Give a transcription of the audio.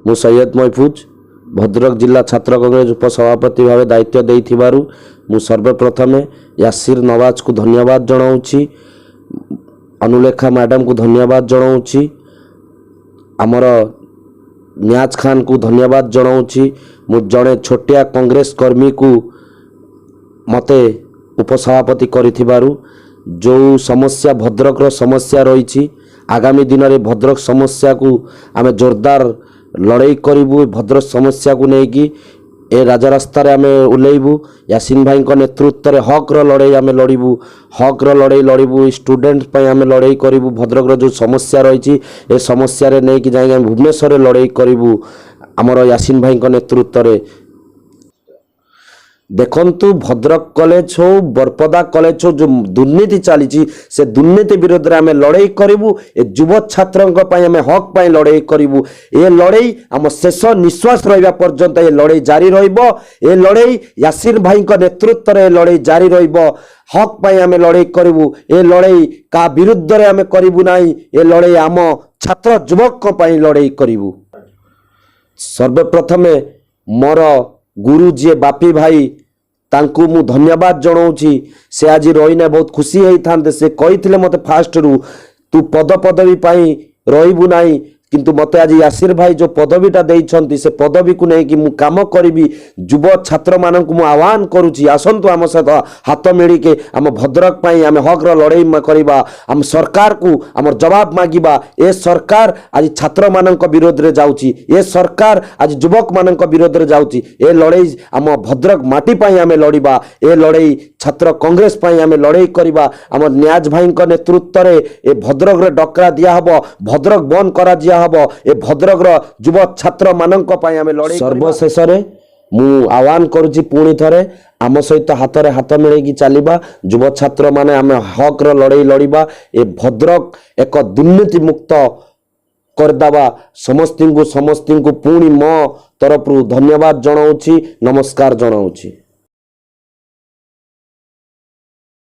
ମୁଁ ସୈୟଦ ମହଫୁଜ। ଭଦ୍ରକ ଜିଲ୍ଲା ଛାତ୍ର କଂଗ୍ରେସ ଉପସଭାପତି ଭାବେ ଦାୟିତ୍ୱ ଦେଇଥିବାରୁ ମୁଁ ସର୍ବପ୍ରଥମେ ୟାସିର ନୱାଜକୁ ଧନ୍ୟବାଦ ଜଣାଉଛି, ଅନୁଲେଖା ମ୍ୟାଡ଼ାମକୁ ଧନ୍ୟବାଦ ଜଣାଉଛି, ଆମର ନିଆଜ ଖାନକୁ ଧନ୍ୟବାଦ ଜଣାଉଛି। ମୁଁ ଜଣେ ଛୋଟିଆ କଂଗ୍ରେସ କର୍ମୀକୁ ମୋତେ ଉପସଭାପତି କରିଥିବାରୁ। ଯେଉଁ ସମସ୍ୟା ଭଦ୍ରକର ସମସ୍ୟା ରହିଛି, ଆଗାମୀ ଦିନରେ ଭଦ୍ରକ ସମସ୍ୟାକୁ ଆମେ ଜୋରଦାର ଲଢ଼େଇ କରିବୁ। ଭଦ୍ରକ ସମସ୍ୟାକୁ ନେଇକି ଏ ରାଜରାସ୍ତାରେ ଆମେ ଓହ୍ଲେଇବୁ। ୟାସିନ ଭାଇଙ୍କ ନେତୃତ୍ୱରେ ହକ୍ର ଲଢ଼େଇ ଆମେ ଲଢ଼ିବୁ, ହକ୍ର ଲଢ଼େଇ ଲଢ଼ିବୁ। ଷ୍ଟୁଡେଣ୍ଟ ପାଇଁ ଆମେ ଲଢ଼େଇ କରିବୁ। ଭଦ୍ରକର ଯେଉଁ ସମସ୍ୟା ରହିଛି, ଏ ସମସ୍ୟାରେ ନେଇକି ଯାଇକି ଆମେ ଭୁବନେଶ୍ୱରରେ ଲଢ଼େଇ କରିବୁ ଆମର ୟାସିନ ଭାଇଙ୍କ ନେତୃତ୍ୱରେ। ଦେଖନ୍ତୁ, ଭଦ୍ରକ କଲେଜ ହଉ, ବରପଦା କଲେଜ ହଉ, ଯେଉଁ ଦୁର୍ନୀତି ଚାଲିଛି, ସେ ଦୁର୍ନୀତି ବିରୋଧରେ ଆମେ ଲଢ଼େଇ କରିବୁ। ଏ ଯୁବ ଛାତ୍ରଙ୍କ ପାଇଁ ଆମେ ହକ୍ ପାଇଁ ଲଢ଼େଇ କରିବୁ। ଏ ଲଢ଼େଇ ଆମ ଶେଷ ନିଶ୍ୱାସ ରହିବା ପର୍ଯ୍ୟନ୍ତ ଏ ଲଢ଼େଇ ଜାରି ରହିବ। ଏ ଲଢ଼େଇ ୟାସିନ ଭାଇଙ୍କ ନେତୃତ୍ୱରେ ଏ ଲଢ଼େଇ ଜାରି ରହିବ। ହକ୍ ପାଇଁ ଆମେ ଲଢ଼େଇ କରିବୁ। ଏ ଲଢ଼େଇ କାହା ବିରୁଦ୍ଧରେ ଆମେ କରିବୁ ନାହିଁ। ଏ ଲଢ଼େଇ ଆମ ଛାତ୍ର ଯୁବକଙ୍କ ପାଇଁ ଲଢ଼େଇ କରିବୁ। ସର୍ବପ୍ରଥମେ ମୋର ଗୁରୁ ଯିଏ ବାପି ଭାଇ, ତାଙ୍କୁ ମୁଁ ଧନ୍ୟବାଦ ଜଣାଉଛି। ସେ ଆଜି ରହିନେ ବହୁତ ଖୁସି ହେଇଥାନ୍ତେ। ସେ କହିଥିଲେ ମୋତେ ଫାଷ୍ଟରୁ, ତୁ ପଦ ପଦବୀ ପାଇଁ ରହିବୁ ନାହିଁ। କିନ୍ତୁ ମୋତେ ଆଜି ୟାସିର ଭାଇ ଯେଉଁ ପଦବୀଟା ଦେଇଛନ୍ତି, ସେ ପଦବୀକୁ ନେଇକି ମୁଁ କାମ କରିବି। ଯୁବ ଛାତ୍ରମାନଙ୍କୁ ମୁଁ ଆହ୍ୱାନ କରୁଛି, ଆସନ୍ତୁ, ଆମ ସହିତ ହାତ ମିଳିକି ଆମ ଭଦ୍ରକ ପାଇଁ ଆମେ ହକ୍ର ଲଢ଼େଇ କରିବା। ଆମ ସରକାରକୁ ଆମର ଜବାବ ମାଗିବା। ଏ ସରକାର ଆଜି ଛାତ୍ରମାନଙ୍କ ବିରୋଧରେ ଯାଉଛି। ଏ ସରକାର ଆଜି ଯୁବକମାନଙ୍କ ବିରୋଧରେ ଯାଉଛି। ଏ ଲଢ଼େଇ ଆମ ଭଦ୍ରକ ମାଟି ପାଇଁ ଆମେ ଲଢ଼ିବା। ଏ ଲଢ଼େଇ ଛାତ୍ର କଂଗ୍ରେସ ପାଇଁ ଆମେ ଲଢ଼େଇ କରିବା। ଆମ ନ୍ୟାଜ ଭାଇଙ୍କ ନେତୃତ୍ୱରେ ଏ ଭଦ୍ରକରେ ଡକରା ଦିଆହବ, ଭଦ୍ରକ ବନ୍ଦ କରାଯିଆହବ। ଏ ଭଦ୍ରକର ଯୁବ ଛାତ୍ରମାନଙ୍କ ପାଇଁ ଆମେ ଲଢ଼େଇ। ସର୍ବଶେଷରେ ମୁଁ ଆହ୍ୱାନ କରୁଛି, ପୁଣି ଥରେ ଆମ ସହିତ ହାତରେ ହାତ ମିଳେଇକି ଚାଲିବା। ଯୁବ ଛାତ୍ରମାନେ ଆମେ ହକ୍ର ଲଢ଼େଇ ଲଢ଼ିବା। ଏ ଭଦ୍ରକ ଏକ ଦୁର୍ନୀତି ମୁକ୍ତ କରିଦେବା। ସମସ୍ତଙ୍କୁ ସମସ୍ତଙ୍କୁ ପୁଣି ମୋ ତରଫରୁ ଧନ୍ୟବାଦ ଜଣାଉଛି, ନମସ୍କାର ଜଣାଉଛି।